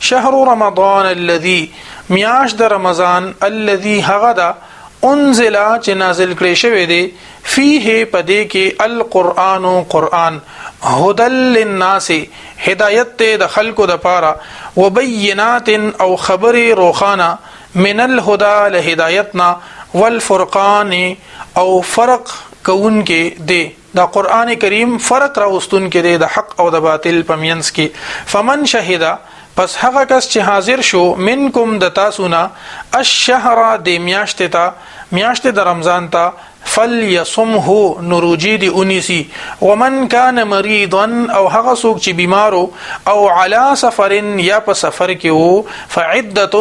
شهر رمضان الذي، میاش د رمضان، الذي هغه ده، انزل چې نازل کړي شوی دی، فيه پدې کې، القرآن قرآن، هدل للناس هدایت ته د خلکو د پاره، وبینات او خبرې روخانه، من الهدى له هدایتنا، والفرقان او فرق کوونکې دی. دا قران کریم فرق راوستون کې دی د حق او د باطل په مینس کې. فمن شهدا، پس هغه کس چې حاضر شو، منکم د تاسو نه، الشهر د میاشت ته، میاشت د رمضان ته، فليصمه نو روجې دې ونیسي. ومن کان مریضا او هغه څوک چې بیمارو، او علی سفر یا په سفر کې وو، فعدة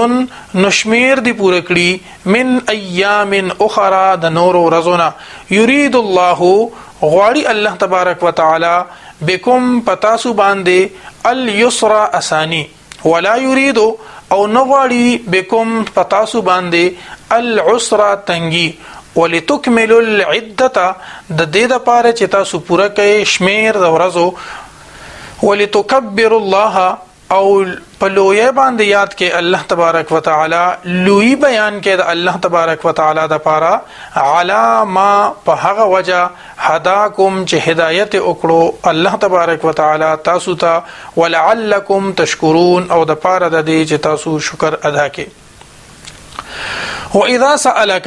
نو شمیر دې پوره کړي، من ایام اخرى د نورو ورځو نه. یرید الله غواړي الله تبارک وتعالی، بكم پتاسو باندې، اليسر اسانی، ولا يريد او نه غواړي، بكم پتاسو باندې، العسر تنګي. ولتكملوا العده د دې د پاره چې تاسو پوره کړئ شمیر د ورځو، ولتكبروا الله او په لوی باندې یاد کې الله تبارک وتعالى، لوی بیان کې د الله تبارک وتعالى د پاره، علا ما په هغه وجه، هداکم چې هدایت وکړو الله تبارک وتعالى تاسو ته، ولعلکم تشکرون او د پاره د دې چې تاسو شکر ادا کړئ. و اذا سالک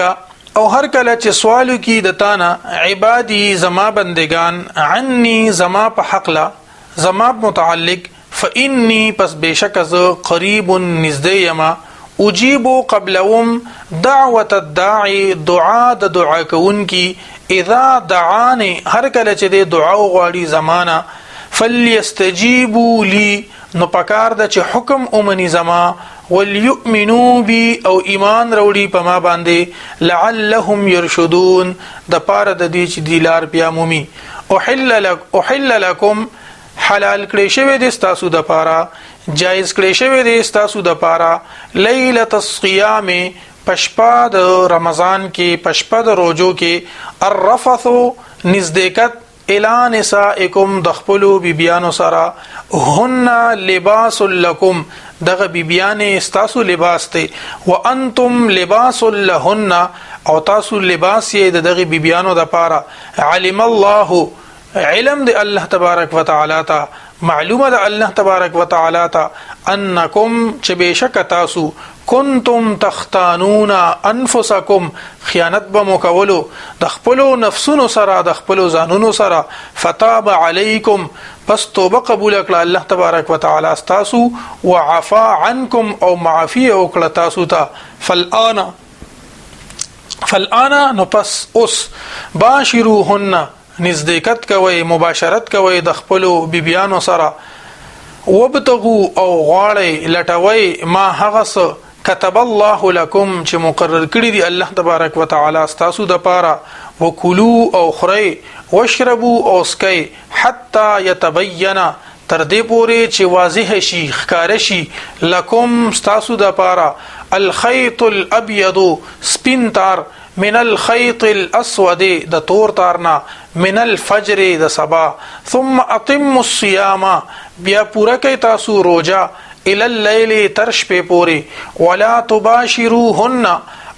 او هر کله چې سوال کی د تانا، عبادی زما بندگان، عني زما په حق لا، زما متعلق، فإني پس بېشکه زه، قریب نږدې یم، اجیب قبلوم، دعوت الداعي دعا د دعا کوونکي، اذا دعاني هر کله چې د دعا وغواړي زمانه، فليستجيبوا لي نو پکار د چې حکم اومني زما، وليؤمنو بي او ایمان وروړي په ما باندې، لعلهم يرشدون د پاره د دې چې دی لار بیا مومي. احل لك احل لكم حلال کړی شوی دی ستاسو د پاره، جایز کړی شوی دی ستاسو د پاره، لیلۃ الصیام پشپا د رمضان کې، پشپا د روزو کې، الرفث نزدېکت، الی نسائکم د خپلو بیبیانو سره، هن لباس لکم دغه بیبیانې ستاسو لباس دی، وانتم لباس لهن او تاسو لباس یې د دغه بیبیانو د پاره. علم الله علم دی الله تبارک وتعالى ته، معلومه ده الله تبارک وتعالى ته، انکم چې بشک تاسو، کنتم تختانون انفسکم خیانت به مو کولو د خپل نفسونو سره، د خپل ځانونو سره، فتاب علیکم پس توبه قبول کړه الله تبارک وتعالى تاسو، وعفا عنکم او معافی وکړه تاسو ته. فالآن فالآن نو پس اوس، باشروهن نزدېکت کوئ، مباشرت کوئ د خپلو بیبیانو سره، وابتغو او غواړئ، لټوئ، ما هغه څه، كتب الله لكم چې مقرر کړی دی الله تبارک وتعالى ستاسو د پاره، وکلو او خورئ، واشربو او سکئ، حتی يتبین تر دې پورې چې واضح شي، ښکاره شي، لکم ستاسو د پاره، الخيط الابيض سپین تار، من الخيط الاسود د تور تار نه، من الفجر د سبا، ثم اتم الصيام بیا پوره کوي تاسو روزه، الى الليل تر شپې پورې، ولا تباشروهن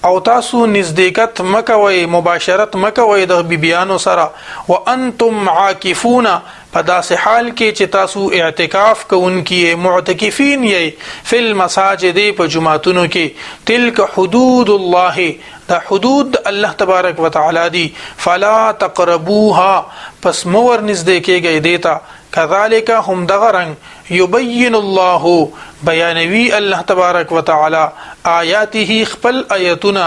او تاسو نزدېکت مکوئ، مباشرت مکوئ د بیبیانو سره، وانتم عاکفون په داسې حال کې چې تاسو اعتکاف کوونکي یې، معتکفین یې، فی المساجد په جماعتونو کې. تلک حدود الله دا حدود د الله تبارک وتعالی دي، فلا تقربوها پس مو ور نږدې کېږئ دیتا. كذلك هم دغه رنګ، يبين الله بیانوي الله تبارک وتعالى آیاته خپل آیتونه،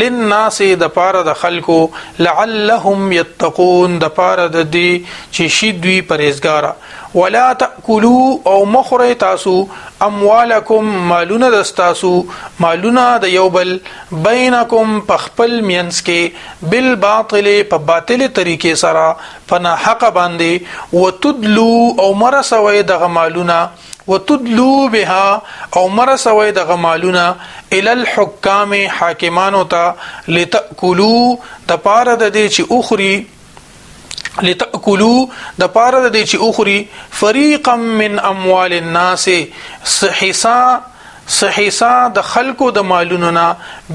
للناس د پاره د خلکو، لعلهم يتقون د پاره د دې چې شي دوی پرهیزګاره. ولا تاکلوا او مخره تاسو، اموالکم مالونه د تاسو، مالونه د یو بل، بینکم پخپل مینس کې، بالباطل په باطل طریقې سره، په ناحق باندې، وتدلو او مرسوي دغه مالونه، وتدلو بها او مرسوي دغه مالونه، الى الحکام حاکمانو ته، لتاکلو د پاره د دې چې اخري لتاکلو د پاره د دې چې اخري فريقا من اموال الناس صحیصا صحیصا د خلکو د مالونو نه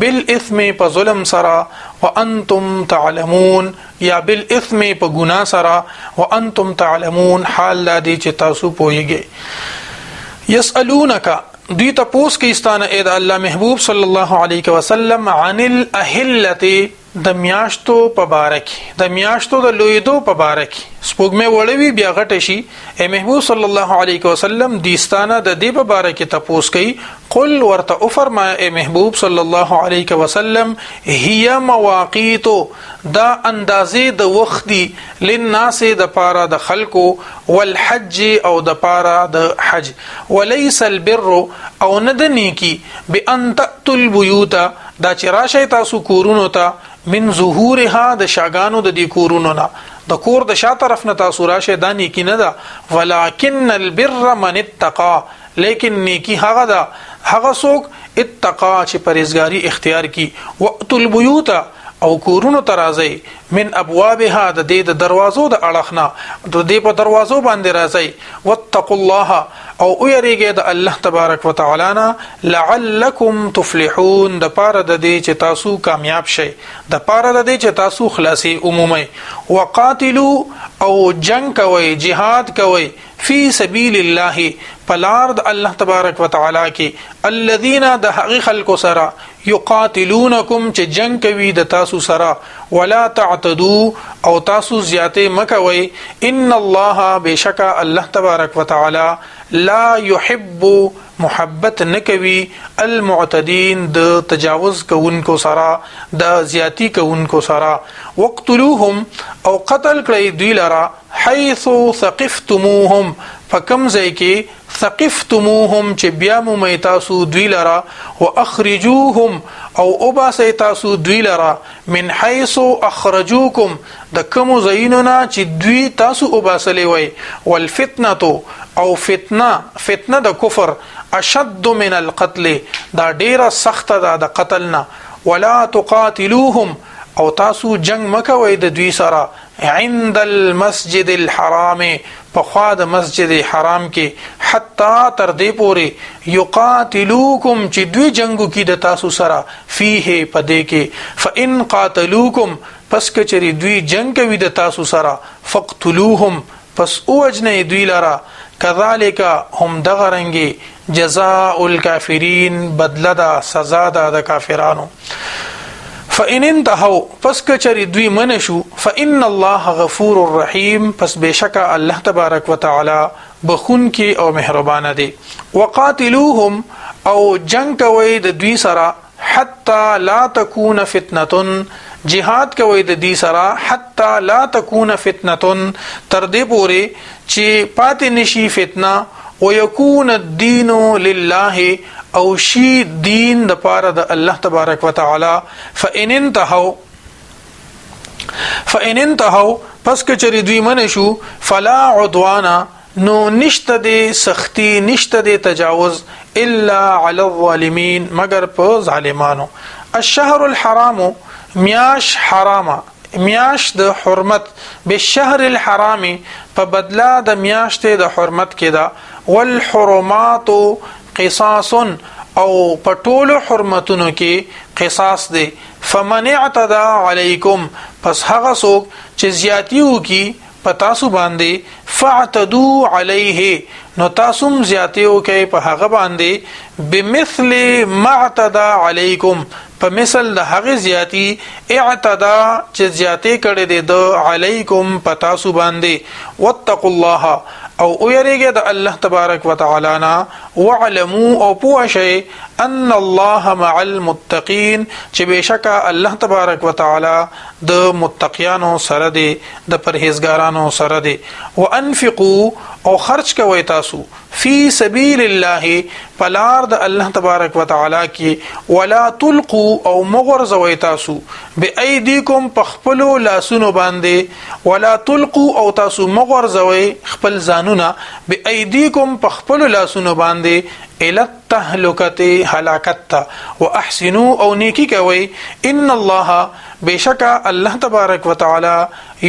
بالاثم په ظلم سره وانتم تعلمون یا بالاثم په ګنا سره وانتم تعلمون حال دا دی چې تاسو پوهیږئ. یسالونک دوی ته پوس کې استانه اې د الله محبوب صلی الله علیه وسلم عن الاهله د میاشتو په باره کې، د میاشتو د لویدو په باره کې، سپوږمۍ وړوي بیا غټه شي. اے محبوب صلی الله علیه وسلم دیستانه د دې په باره کې تپوس کوي. قل ورته او فرمایه اے محبوب صلی الله علیه وسلم، هي مواقیت دا اندازې د وخت دي، للناس د پاره د خلکو، والحج او د پاره د حج، وليس البر او نه د نیکی، بان تاتوا البيوت دا چې راشئ تاسو کورونو ته، من ظهورها د شاګانو د دې کورونو نه، د کور د شا طرف نه تاسو راشئ، دا نیکی نه ده. ولکن البر من اتقا لیکن نیکی هغه ده هغه څوک اتقا چې پرهیزګاری اختیار کی. واتوا البیوت او کورونو ته راځئ، من ابوابها د دې د دروازو د اړخ نه، د دې په دروازو باندې راځئ. واتقوا الله او ویریږئ د الله تبارک وتعالی نه، لعلکم تفلحون د پاره د دې چې تاسو کامیاب شئ، د پاره د دې چې تاسو خلاصي عمومي. وقاتلو او جنگ کوئ، جهاد کوئ، فی سبیل الله په لار د الله تبارک وتعالی کې، الذين د هغه خلکو سره، یقاتلونکم چې جنگ کوي د تاسو سره، ولا تعتدو او تاسو زیاتې مکوئ، ان الله بشکا الله تبارک وتعالی لا يحب محبت نکوي المعتدين د تجاوز کوونکو سره، د زیاتی کوونکو سره. وقتلوهم او قتل کړئ دوی لره، حيث ثقفتموهم په کوم ځای کې، ثقفتموهم چې بیا مومئ تاسو دوی لره، واخرجوهم او وباسئ تاسو دوی لره، من حيث اخرجوکم د کومو ځایونو نه چې دوی تاسو وباسلی وای. والفتنه او فتنه، فتنه د کفر، اشد من القتل دا ډیره سخته ده د قتل نه. ولا تقاتلوهم او تاسو جنگ مکوئ د دوی سره، عند المسجد الحرام په خوا د مسجد حرام کې، حتی تر دې پورې، یقاتلوکم چې دوی جنگ وکړي د تاسو سره، فیه په دې کې، فان قاتلوکم پس که چېرې دوی جنگ کوي د تاسو سره، فقتلوهم پس ووژنئ دوی لره، کذالک هم دغه رنګې، جزاء الکافرین بدله ده، سزا ده د کافرانو. فإن انتهوا پس کچری دوی من شو، فإن الله غفور الرحیم پس بشکا الله تبارک وتعالى بخون کی او مهربان دی. وقاتلوهم او جنگ کوي د دوی سره، حتی لا تکون فتنه جهاد کوي د دې سره، حتی لا تکون فتنه تر دې پوري چې پاتې نشي فتنه، ويكون الدين لله او شي دین د پاره د الله تبارک وتعالى. فإن انتهوا فإن انتهوا پس کچری دوی من شو، فلا عدوان نو نشته د سختی، نشته د تجاوز، الا علی الظالمین مگر په ظالمانو. الشهر الحرام میاش حرامه، میاش د حرمت، بالشهر الحرام په بدلا د میاشتې د حرمت کې ده، والحرمات قصاص او په ټولو حرمتونو کې قصاص دی. فمن اعتدى علیکم پس هغه څوک چې زیاتی وکي په تاسو باندې، فاعتدو علیه نو تاسو هم زیاتی وکئ په هغه باندې، بمثل ما اعتدى علیکم په مثل د هغه زیاتی، اعتدا چې زیاتی کړی دی د، علیکم په تاسو باندې. واتقوا الله او ویریږئ د الله تبارک وتعالی نه، وعلمو او پوه شئ، ان الله مع المتقین چې بشکا الله تبارک وتعالی د متقیانو سره دی، د پرهیزګارانو سره دی. وانفقوا او خرج کوئ تاسو فی سبیل الله په لار د الله تبارک وتعالی کې، ولا تلقو او مغورځوئ تاسو، بأیدیکم په خپلو لاسونو باندې، ولا تلقو او تاسو مغورځوئ خپل ځانونه، بأیدیکم په خپلو لاسونو باندې، الی التهلکة هلاکت ته، واحسنو او نیکی کوئ، ان الله بېشکه الله تبارک وتعالی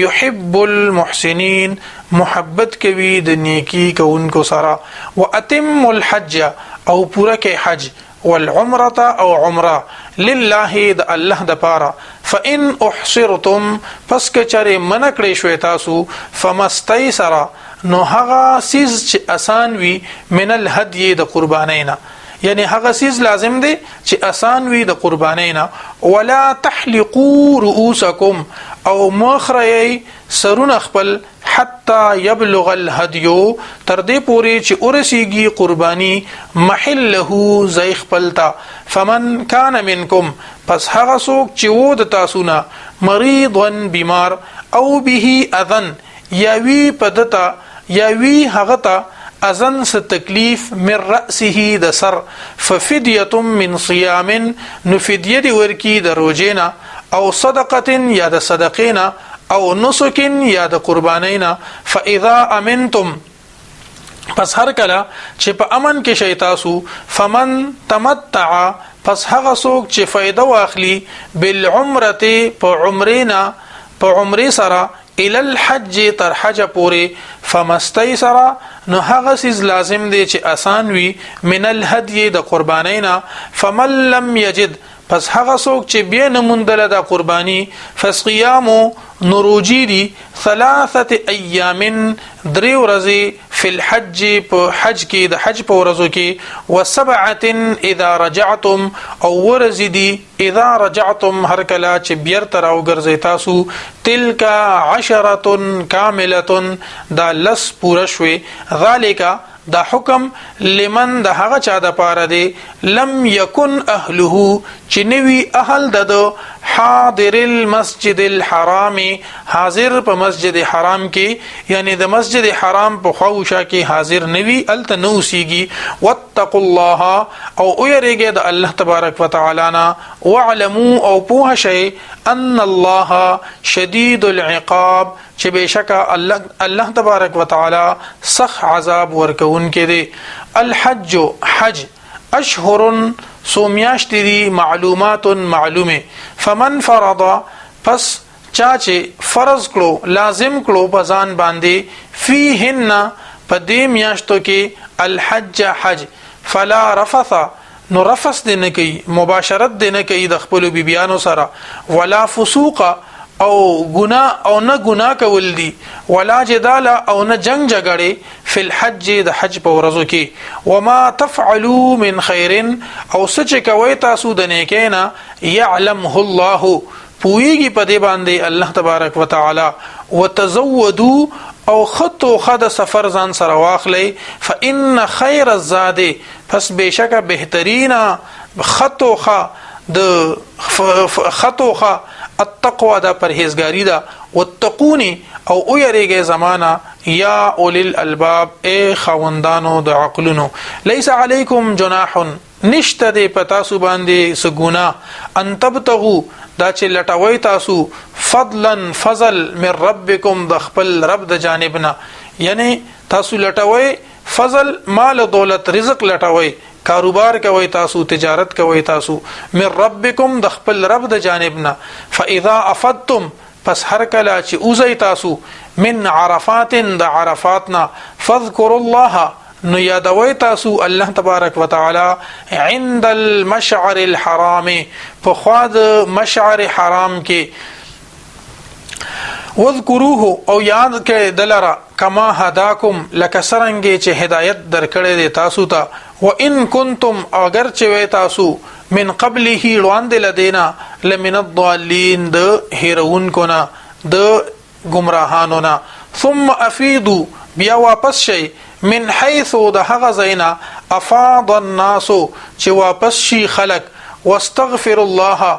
يحب المحسنين محبت کوي د نیکی کوونکو سره. واتم الحج او پوره کې حج، والعمره او عمره، لله د الله د پاره. فان احصرتم پس که چرې منع کړی شوي تاسو، فمستیسر نو هغه څیز چې اسان وي، من الهدی د قربانۍ نه، یعنی هغه څیز لازم دی چې اسان وي د قربانۍ نه. ولا تحلقوا رؤوسکم او مخريي سرونه خپل، حتی يبلغ الهدي تر دې پوري چې ورسیږي قرباني، محله ځای خپل ته. فمن کان منکم پس هغه څوک چې وو د تاسو نه، مريضا بیمار، او به اذن یا وی په ده ته یا وی هغه ته، اذن څه تکلیف، من رأسه د سر، ففدیه من صیام نو فدیه دی ورکی د روزې نه، او صدقه یا د صدقې نه، او نسک یا د قربانۍ نه. فاذا امنتم پس هر کله چې په امن کې شئ تاسو، فمن تمتع پس هغه څوک چې فائدہ واخلي، بالعمره په عمرې نه، په عمرې سره، الى الحج تر حج پورې، فمستيسر نو هغه څیز لازم دی چې اسان وي، من الهدي د قربانۍ نه. فمن لم يجد پس هغه څوک چې بیا نه موندله دا قرباني، فصيام نو روجي دي، ثلاثه ایام درې ورځې، فی الحج په حج کې د حج په ورځو کې، وسبعه اذا رجعتم او ورځې دي، اذا رجعتم هر کله چې بیرته راوګرځئ تاسو، تلک عشره کامله دا لس پوره شوې. ذالک دا حکم، لمن د هغه چا د پاره دی، لم یکن اهله چې نوی اهل د حاضر المسجد الحرام حاضر په مسجد حرام کې، یعنی د مسجد حرام په خواوشا کې حاضر نوی، الته نو سیږي. واتقوا الله او ویریږئ د الله تبارک وتعالی نه، واعلموا او پوه شئ، ان الله شدید العقاب چې بېشکه الله الله تبارک وتعالی سخت عذاب ورکوونکی دی. الحج حج، اشهر څو میاشتې دي، معلومات معلومه. فمن فرض پس چا چې فرض کړو، لازم کړو په ځان باندې، فیهن په دې میاشتو کې، الحج حج، فلا رفث نو رفس دې نه کوي، مباشرت دې نه کوي د خپلو بیبیانو سره، ولا فسوق او ګنا او نه ګنا کول دي، ولا جدال او نه جنگ جګړې، فی الحج د حج په ورځو کې. وما تفعلوا من خیر او څه چې کوي تاسو د نیکۍ نه، يعلمه الله پوهیږي په دې باندې الله تبارک وتعالی. وتزودوا او خطو خد سفر ځان سره واخلئ، فإن خیر الزاد پس بېشکه بهترینه ښه توښه د ښه توښه التقوی دا پرهیزګاری ده، واتقوني او ویریږئ زمانه، یا اولی الالباب ای خاوندانو د عقلونو. لیس علیکم جناح نشته دی په تاسو باندې څه ګناه، ان تبتغو دا چې لټوي تاسو، فضلا فضل، من ربکم د خپل رب د جانب نه، یعنی تاسو لټوي فضل، مال او دولت، رزق لټوئ، کاروبار کوئ تاسو، تجارت کوئ تاسو، من ربکم د خپل رب د جانب نه. فاذا افضتم پس هر کله چې اوځئ تاسو، من عرفات د عرفات نه، فاذکروا الله نو یادوئ تاسو الله تبارک وتعالی، عند المشعر الحرام په خوا د مشعر حرام کې، واذکروه او یاد کړئ دلره، کما هداکم لکه څرنګه چې هدایت درکړی دی تاسو ته، وان کنتم اگر چې وی تاسو، من قبله وړاندې لدینا، لمن الضالین د هیرونکو نه، د ګمراهانو نه. ثم افیدو بیا واپس شئ، من حيث د هغه ځای نه، افاض الناس چې واپس شي خلک، واستغفر الله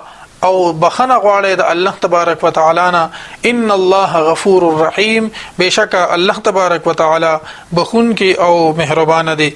او بخنه غواړئ د الله تبارک وتعالی نه. ان الله غفور رحیم، بشک الله تبارک وتعالی بخون کې او مهربان دی.